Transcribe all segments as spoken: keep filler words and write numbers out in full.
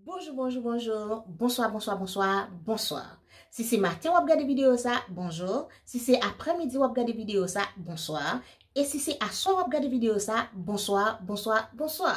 Bonjou, bonjou, bonjou. Bonswa, bonswa, bonswa, bonswa. Si se maten w ap gade videyo sa, bonjou. Si se aprèmidi w ap gade videyo sa, bonswa. E si se aswè w ap gade videyo sa, bonswa, bonswa, bonswa.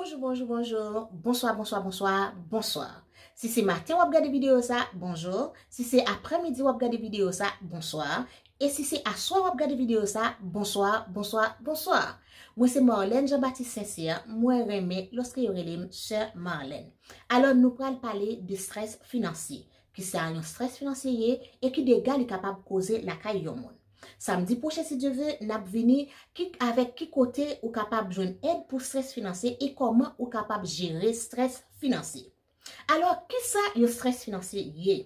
Bonjou, bonjou, bonjou. Bonswa, bonswa, bonswa, bonswa. Si se maten w ap gade videyo sa, bonjou. Si se aprèmidi w ap gade videyo sa, bonswa. E si se aswè w ap gade videyo sa, bonswa, bonswa, bonswa. Mwen se Marlène Jean Baptiste Sincère, mwen renmen lòske yo rele m Sè Marlène. Alò, nou pral pale de strès finansye. Kisa yon strès finansye ye e ki dega li kapab koze lakay yon moun. Samdi pwochen, si Dye vle, n ap vini ki, avèk ki kote ou kapab jwenn èd pou strès finansye e kòman ou kapab jere strès finansye. Alò, kisa yon strès finansye ye?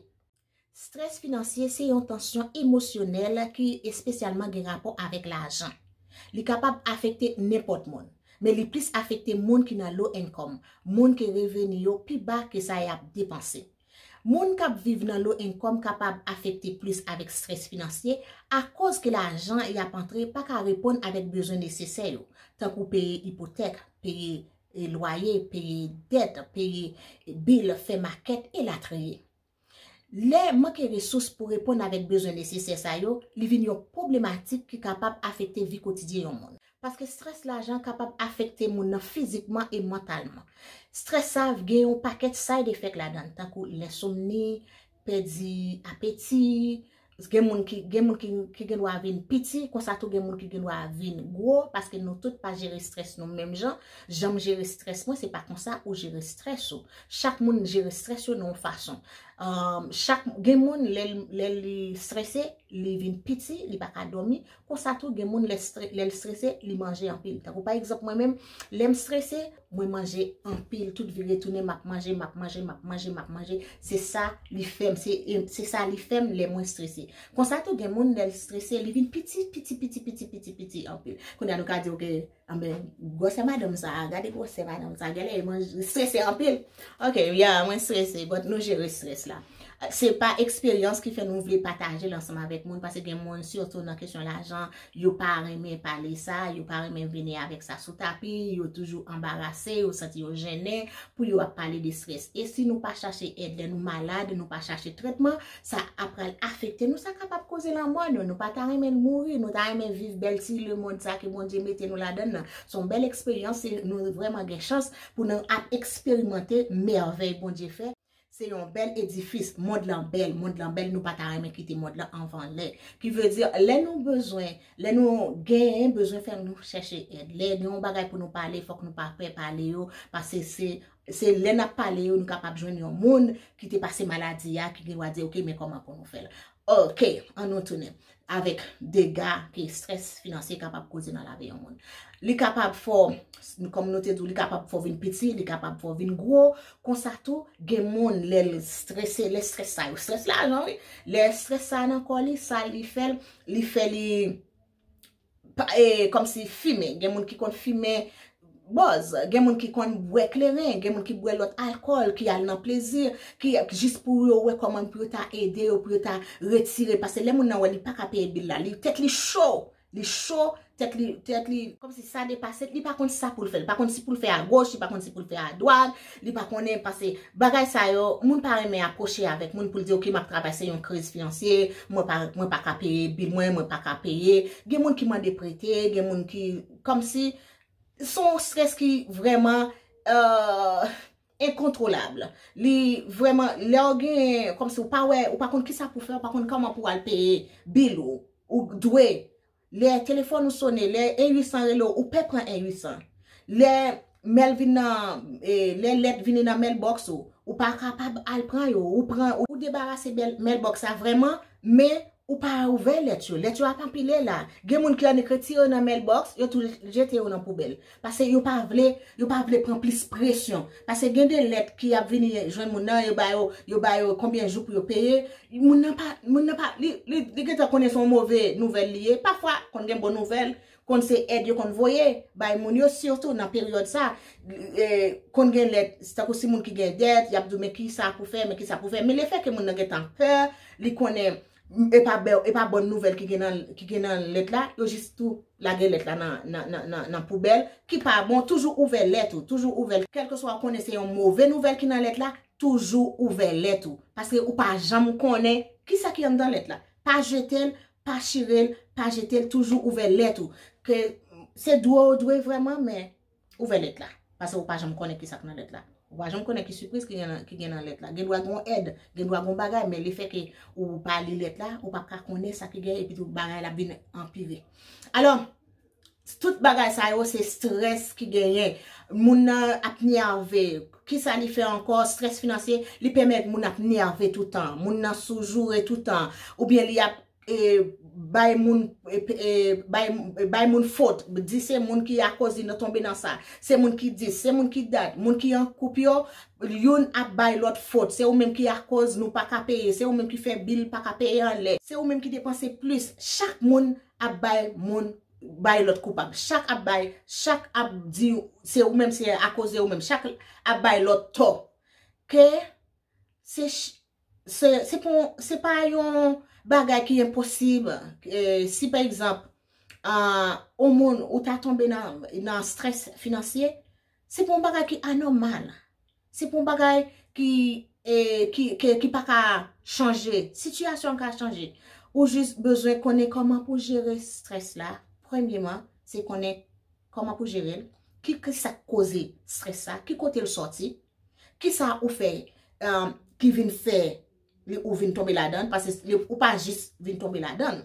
Strès finansye se yon tansyon emosyonèl ki espesyalman gen rapò avèk lajan. Li kapab afekte nenpòt moun, men li plis afekte moun ki nan low income, moun ke reveni yo pi ba ke sa y ap depanse. Moun k ap viv nan low income kapab afekte plis avèk strès finansye akoz ke lajan y ap antre pa ka reponn avèk bezwen nesesè yo, tankou peye ipotèk, peye, e, lwaye, peye dèt, peye bil, fè makèt, elatriye. Lè manke resous pou reponn avèk bezwen nesesè sa yo, li vin yon pwoblematik ki kapab afekte vi kotidyen yon moun. Paske strès lajan kapab afekte moun nan fizikman e mantalman. Strès sa gen yon pakèt side effect ladan l, tankou lensomni, pèdi apeti, gen moun ki, gen moun ki, ki gen dwa vin piti, konsa tou gen moun ki gen dwa vin gwo, paske nou tout pa jere strès nou menm jan. Jan m jere strès mwen, se pa konsa ou jere strès ou. Chak moun jere strès yo nan yon fason. Ahn, chak, gen moun, lè l, lè li strese, li vin piti, li pa ka dòmi. Konsa tou, gen moun, lè stre-, lè l strese, li manje anpil. Tankou pa egzanp, mwen menm, lè m strese, mwen manje anpil, tout vire tounen, m ap manje, m ap manje, m ap manje, m ap manje. Se sa li fè m, se, se sa li fè m lè mwen strese. Konsa tou, gen moun, lè l strese, li vin piti, piti, piti, piti, piti, piti anpil. Kounye a, nou ka di, oke, anben, gwosè madanm sa a, gade gwosè madanm sa a, genlè mwen strese anpil. Oke, ya, mwen strese, but nou jere strès la. Se pa eksperyans ki fè nou vle pataje l ansanm avèk moun, paske gen moun, sitou nan kesyon lajan, yo pa renmen pale sa, yo pa renmen vini avèk sa sou tapi, yo toujou anbarase, yo santi yo jennen pou yo ap pale de strès. E si nou pa chache èd lè nou malad, nou pa chache trètman, sa ap pral afekte nou, sa kapab koze lanmò nou. Nou pa ta renmen mouri, nou ta renmen viv bèl ti lemonn sa ke Bondye mete nou ladan l nan. Se yon bèl eksperyans, se, nou vrèman gen chans pou nou ap eksperimante mèvèy Bondye fè. Se yon bèl edifis, mond lan bèl, mond lan bèl, nou pa ta renmen kite mond lan anvan lè. Ki vle di, lè nou bezwen, lè nou genyen bezwen fè, nou chèche èd. Lè gen yon bagay pou nou pale, fòk nou pa pè pale yo, paske se, se lè n ap pale yo, nou kapab jwenn yon moun ki te pase maladi a, ki gen dwa di, oke, men kòman pou nou fè l. Oke, ann nou tounen avèk dega ke strès finansye kapab koze nan lavi yon moun. Li kapab fè w, kòm nou te di w, li kapab fè w vin piti, li kapab fè w vin gwo. Konsa tou, gen moun, lè l strese, lè strès sa yo, strès lajan, wi. Lè strès sa nan kò li, sa li fè l, li fè li pa, e, kòmsi fimen. Gen moun ki konn fimen bòz, gen moun ki konn bwè kleren, gen moun ki bwè lòt alkòl, ki al nan plezi, ki jis pou yo wè kòman pou yo ta ede yo, pou yo ta retire. Paske lè moun nan wè li pa ka peye bil la, li, tèt li cho. Li cho, tèt li, tèt li, kòmsi sa depase, li pa konn sa pou l fè. Li pa konn si pou l fè agoch, li pa konn si pou l fè adwat, li pa konnen pase bagay sa yo, moun pa renmen apwoche avèk moun pou l di, "Ok, m ap travèse yon kriz finansye, mwen pa, mwen pa ka peye bil mwen, mwen pa ka peye." Gen moun ki mande prete, gen moun ki, kòmsi, se yon strès ki vrèman, euh, enkontwolab. Li vrèman, lè w gen, kòmsi w pa wè, ou pa konn kisa pou fè, ou pa konn kòman pou w al peye bil ou, ou dwe. Lè telefòn ou sonnen, lè en uit san rele w, ou pè pran en uit san. Lè mèl vin nan, e, lè lèt vini nan mailbox ou, ou pa kapab al pran yo, ou pran, ou debarase bèl, mailbox la vrèman, men ou pa ouvè lèt yo. Lèt yo ap anpile la. Gen moun ki annik retire yo nan mailbox, yo tou jete yo nan poubèl. Paske yo pa vle, yo pa vle pran plis presyon. Paske gen de lèt ki ap vini jwenn moun nan, yo ba yo, yo ba yo konbyen jou pou yo peye. Moun nan pa, moun nan pa, li, li, li gentan konnen se yon move nouvèl li ye. Pafwa, konn gen bon nouvèl, konn se èd yo konn voye bay moun yo, sitou nan peryòd sa. E, konn gen lèt, se tankou si moun ki gen dèt, y ap di w, "Men ki sa pou fè, men ki sa pou fè." Men lefètke moun nan gentan pè, li konnen e pa bè, e pa bòn nouvèl ki gen nan, ki gen nan lèt la, yo jis tou lage lèt la nan, nan, nan, nan, nan poubèl, ki pa bon, toujou ouvè lèt ou, toujou ouvè l. Kèlkeswa ou konnen se yon move nouvèl ki nan lèt la, toujou ouvè lèt ou. Paske ou pa janm konnen kisa ki anndan lèt la. Pa jete l, pa chire l, pa jete l, toujou ouvè lèt ou. Ke se dwe ou dwe vrèman, men ouvè lèt la. Paske ou pa janm konnen kisa k nan lèt la. Ou pa janm konnen ki sipriz ki gen nan, ki gen nan lèt la. Gen dwa gen yon èd, gen dwa gen yon bagay, men lefètke ou pa li lèt la, ou p ap ka konnen sa ki gen, epi tou bagay la vin anpire. Alò, tout bagay sa yo se strès ki genyen. Moun nan ap nève. Kisa li fè ankò? Strès finansye, li pèmèt moun ap nève toutan. Moun nan sou joure toutan. Oubyen li ap e, bay moun, e, e, bay, bay moun fot, di se moun ki akoz li nan tonbe nan sa, se moun ki dis, se moun ki dat, moun ki an koup yo, youn ap bay lòt fot, se ou menm ki akoz nou pa ka peye, se ou menm ki fè bil pa ka peye anlè, se ou menm ki depanse plis, chak moun ap bay moun, bay lòt koupab, chak ap bay, chak ap di se ou menm, se akoz de ou menm, chak ap bay lòt tò. Ke se ch- se, se pa, se pa yon bagay ki enposib. E, si pa egzanp, a, yon moun ou ta tonbe nan, nan strès finansye, se pa yon bagay ki anòmal. Se pa yon bagay ki, e, ki, ki, ki pa ka chanje. Sitiyasyon an ka chanje. Ou jis bezwen konnen kòman pou jere strès la. Premyeman, se konnen kòman pou jere l. Ki, ki sa k koze strès sa? Ki kote l sòti? Kisa ou fè, um, ki vin fè li, ou vin tonbe ladan l? Paske li, ou pa jis vin tonbe ladan l.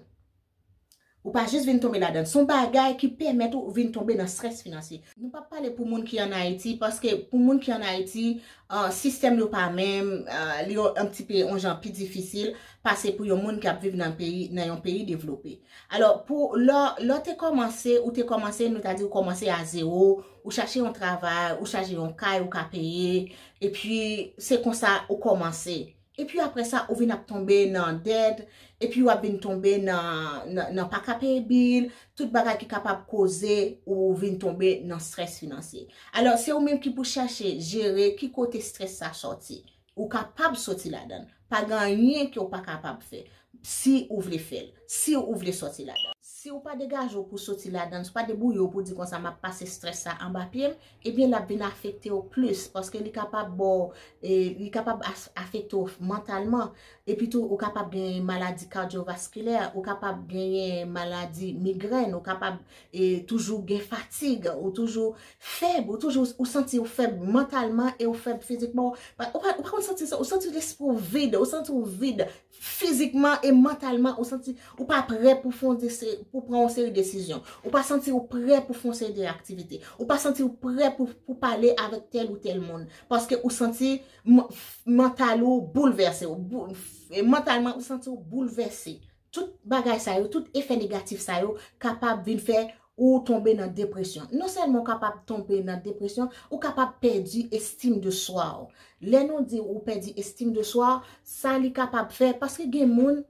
Ou pa jis vin tonbe ladan l. Se yon bagay ki pèmèt ou vin tonbe nan strès finansye. Nou p ap pale pou moun ki ann Ayiti, paske pou moun ki ann Ayiti, uh, sistèm yo pa menm, uh, li yon, yon ti pe yon jan pi difisil pase pou yon moun k ap viv nan peyi, nan yon peyi devlope. Alò, pou, lè, lè w te kòmanse, ou te kòmanse, nou ta di ou kòmanse a zewo, ou chache yon travay, ou chache yon kay ou ka peye, epi se konsa ou kòmanse. Epi apre sa, ou vin ap tonbe nan dèt, epi w ap vin tonbe nan, nan, nan pa ka peye bil, tout bagay ki kapab koze ou vin tonbe nan strès finansye. Alò, se ou menm ki pou chache jere ki kote strès sa sòti. Ou kapab soti ladan l. Pa gen anyen ke w pa kapab fè. Si ou vle fè l, si ou vle sòti ladan l. Si ou pa degaje w pou soti ladan l, si w pa debouye w pou di konsa, "M ap pase strès sa anba pye m," ebyen, l ap vin afekte w plis, paske li kapab ba w, e, li kapab as- afekte w mantalman. Epi tou, ou kapab genyen maladi kadyovaskilè, ou kapab genyen maladi migrèn, ou kapab, e, toujou gen fatig, ou toujou fèb, ou toujou, ou santi w fèb mantalman e ou fèb fizikman. Ou pa, ou pa konn santi sa, ou santi lespri w vid, ou santi w vid fizikman e mantalman, ou santi ou pa prè pou fè yon desi- pou pran yon seri desizyon. Ou pa santi w prè pou fè yon seri de aktivite. Ou pa santi w prè pou, pou pale avèk tèl ou tèl moun. Paske ou santi m- mantal ou boulvèse, ou bou- e mantalman ou santi w boulvèse. Tout bagay sa yo, tout efè negatif sa yo kapab vin fè ou tonbe nan depresyon. Non sèlman ou kapab tonbe nan depresyon, ou kapab pèdi estim de swa w. Lè nou di ou pèdi estim de swa w, sa li kapab fè, paske gen moun,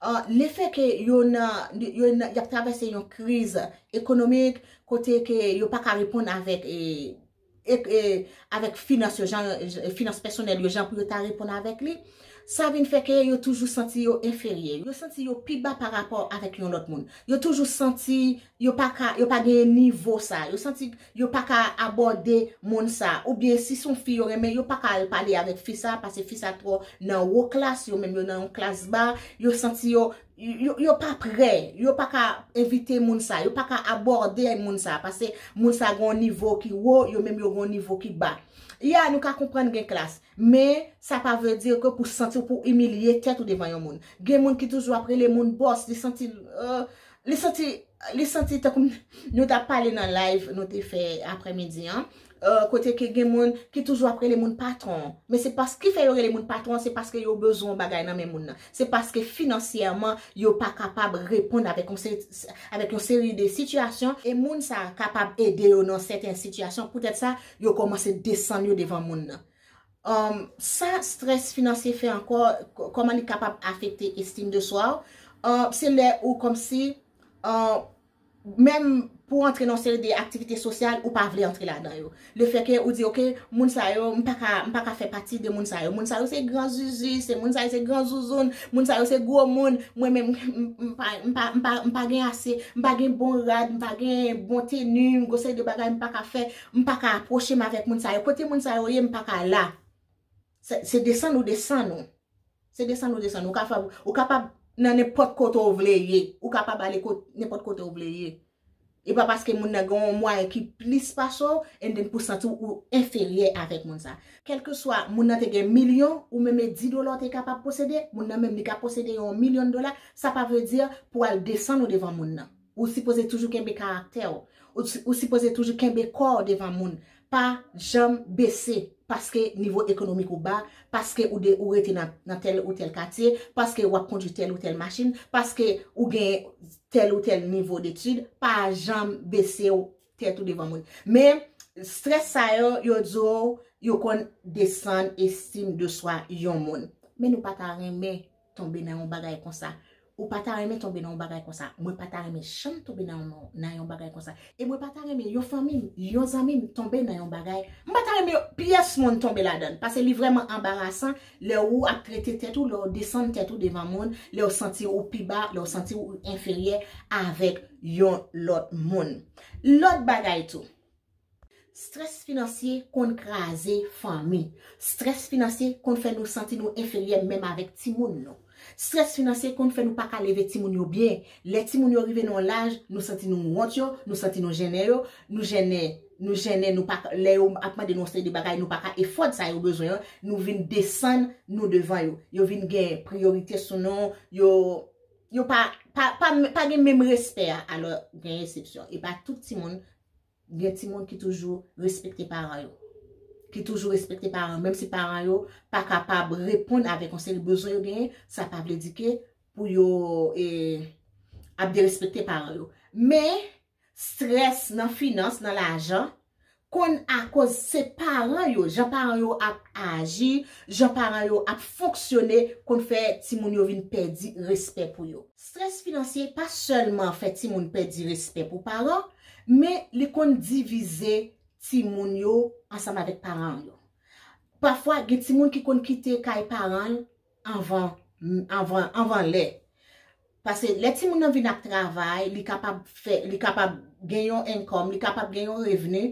uh, lefètke yo nan, yo nan, y ap travèse yon kriz ekonomik, kote ke yo pa ka reponn avèk, e, e, e, avèk finans yo, jan, finans pèsonèl yo, jan pou yo ta reponn avèk li. Sa vin fè ke yo toujou santi yo enferyè. Yo santi yo pi ba pa rapò avèk yon lòt moun. Yo toujou santi yo pa ka, yo pa genyen nivo sa. Yo santi yo pa ka abòde moun sa. Oubyen si se yon fi yo renmen, yo pa ka al pale avèk fi sa, paske fi sa twò nan wo klas, yo menm yo nan yon klas ba. Yo santi yo, yo, yo pa prè. Yo pa ka envite moun sa. Yo pa ka abòde moun sa, paske moun sa gen yon nivo ki wo, yo menm yo gen yon nivo ki ba. Ya, nou ka konprann gen klas, men sa pa vle di ke pou santi w pou imilye tèt ou devan yon moun. Gen moun ki toujou ap rele moun bòs, li santi, euh, li santi, li santi tankou nou t ap pale nan live nou te fè aprèmidi an. Euh, kote ke gen moun ki toujou ap rele moun patwon. Men se paske fè yo rele moun patwon, se paske yo bezwen yon bagay nan men moun nan. Se paske finansyèman, yo pa kapab reponn avèk yon seri, avèk yon seri de sitiyasyon, e moun sa kapab ede yo nan sèten sitiyasyon. Poutèt sa, yo kòmanse desann yo devan moun nan. Um, sa strès finansye fè ankò, k- kòman li kapab afekte estim de swa w? Uh, se lè ou kòmsi, uh, menm pou antre nan seri de aktivite sosyal, ou pa vle antre ladan yo. Le fè ke ou di, ok, moun sa yo, m pa ka, m pa ka fè pati de moun sa yo. Moun sa yo se gran zizi, se moun sa yo se gran zouzoun, moun sa yo se gwo moun. Mwen menm, m, m pa, m pa, m pa, m pa gen ase, m pa gen bon rad, m pa gen bon teni, m gon seri de bagay m pa ka fè, m pa ka apwoche m avèk moun sa yo. Kote moun sa yo ye, m pa ka la. Se, se desann ou desann ou. Se desann ou desann ou. Ou kapab, ou kapab nan nenpòt kote ou vle ye. Ou kapab ale kot, nenpòt kote ou vle ye. E pa paske moun nan gen yon mwayen ki plis pase w, and then pou santi w ou enferyè avèk moun sa. Kèlkeswa moun nan te gen milyon, ou menm e di dola w te kapab posede, moun nan menm li ka posede yon milyon dola, sa pa vle di pou al desann ou devan moun nan. Ou sipoze toujou kenbe karaktè w. Ou, si- ou sipoze toujou kenbe kò w devan moun. Pa janm bese paske nivo ekonomik ou ba, paske ou, de, ou rete nan, nan tèl ou tèl katye, paske w ap kondwi tèl ou tèl machin, paske ou gen tèl ou tèl nivo detid, pa janm bese w tèt ou devan moun. Men, strès sa yo, yo di w, yo konn desann estim de swa yon moun. Men nou pa ta renmen tonbe nan yon bagay konsa. Ou pa ta renmen tonbe nan yon bagay konsa. Mwen pa ta renmen janm tonbe nan yon, nan yon bagay konsa. E mwen pa ta renmen yon fanmi m, yon zanmi m tonbe nan yon bagay. M pa ta renmen pyès moun tonbe ladan l. Paske li vrèman anbarasan lè ou ap trete tèt ou, lè w desann tèt ou devan moun, lè w santi ou pi ba, lè w santi ou enferyè avèk yon lòt moun. Lòt bagay tou. Strès finansye konn kraze fanmi. Strès finansye konn fè nou santi nou enferyè menm avèk timoun nou. Strès finansye konn fè nou pa ka leve timoun yo byen. Lè timoun yo rive nan yon laj, nou santi nou wont yo, nou santi nou jennen yo, nou jennen, nou jennen, nou pa ka, lè yo ap mande nou yon seri de bagay, nou pa ka efòd sa yo bezwen an, nou vin desann nou devan yo. Yo vin gen priyorite sou nou, yo, yo pa, pa, pa, pa gen menm respè a, alò gen eksepsyon. E pa tout timoun Gen timoun ki toujou respekte paran yo. Ki toujou respekte paran yo. Menm si paran yo pa kapab reponn avèk yon seri bezwen yo genyen, sa pa vle di ke pou yo e, ap derespekte paran yo. Men, strès nan finans, nan lajan, konn akoz se paran yo, jan paran yo ap aji, jan paran yo ap fonksyone, konn fè timoun yo vin pèdi respè pou yo. Strès finansye pa sèlman fè timoun pèdi respè pou paran, men li konn divize timoun yo ansanm avèk paran yo. Pafwa, gen timoun ki konn kite kay paran l anvan, anvan, anvan lè. Paske lè timoun nan vin ap travay, li kapab fè, li kapab gen yon income, li kapab gen yon revni,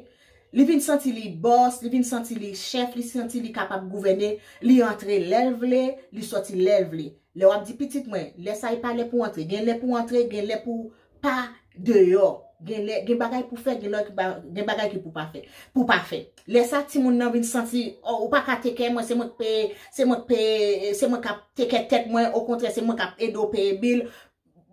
li vin santi li bòs, li vin santi li chèf, li santi li kapab gouvène, li antre lè l vle, li sòti lè l vle. Lè w ap di pitit mwen, lè sa e pa lè pou antre, gen lè pou antre, gen lè pou pa deyò. Gen lè, gen bagay pou fè, gen lè ki ba- gen bagay ki pou pa fè. Pou pa fè. Lè sa timoun nan vin santi, oh, ou pa ka teke mwen, se mwen k peye, se mwen k peye, se mwen k ap teke tèt mwen, okontrè, se mwen k ap ede w peye bil.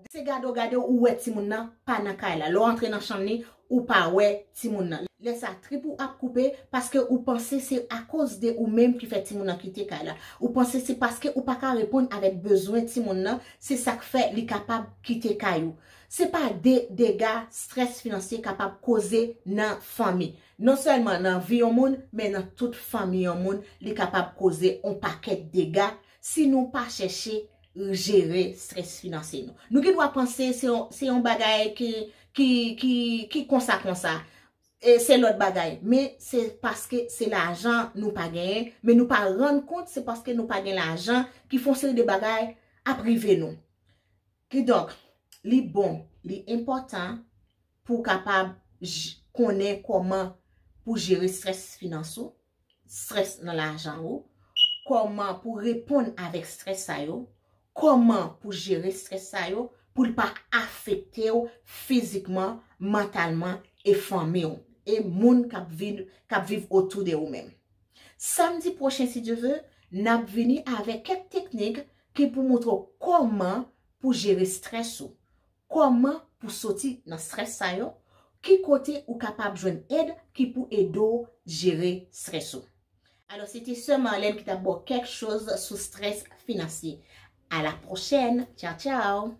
Se gade w gade w, ou wè timoun nan pa nan kay la. Lè w antre nan chanm li, ou pa wè timoun nan. Lè sa trip ou ap koupe paske ou panse se akoz de ou menm ki fè timoun nan kite kay la. Ou panse se paske ou pa ka reponn avèk bezwen timoun nan, se sa k fè li kapab kite kay ou. Se pa de dega strès finansye kapab koze nan fanmi. Non sèlman nan vi yon moun, men nan tout fanmi yon moun, li kapab koze yon pakèt dega si nou pa chèche jere strès finansye nou. Nou gen dwa panse se yon, se yon bagay ki, ki, ki, ki konsa konsa. e se lòt bagay. Men se paske se lajan nou pa genyen, men nou pa rann kont se paske nou pa gen lajan ki fè yon seri de bagay ap rive nou. Kidonk, li bon, li enpòtan pou w kapab j- konnen kòman pou jere strès finans ou, strès nan lajan ou, kòman pou reponn avèk strès sa yo, kòman pou jere strès sa yo pou l pa afekte w fizikman, mantalman e fanmi w e moun k ap viv, k ap viv otou de ou menm. Samdi pwochen, si Dye ve, n ap vini avèk kèk teknik ki pou montre w kòman pou jere strès ou, kòman pou soti nan strès sa yo, ki kote ou kapab jwenn èd ki pou ede w jere strès ou. Alò, se te sè Marlène ki t ap ba w kèk choz sou strès finansye. A la pwochèn. Tchaw, tchaw.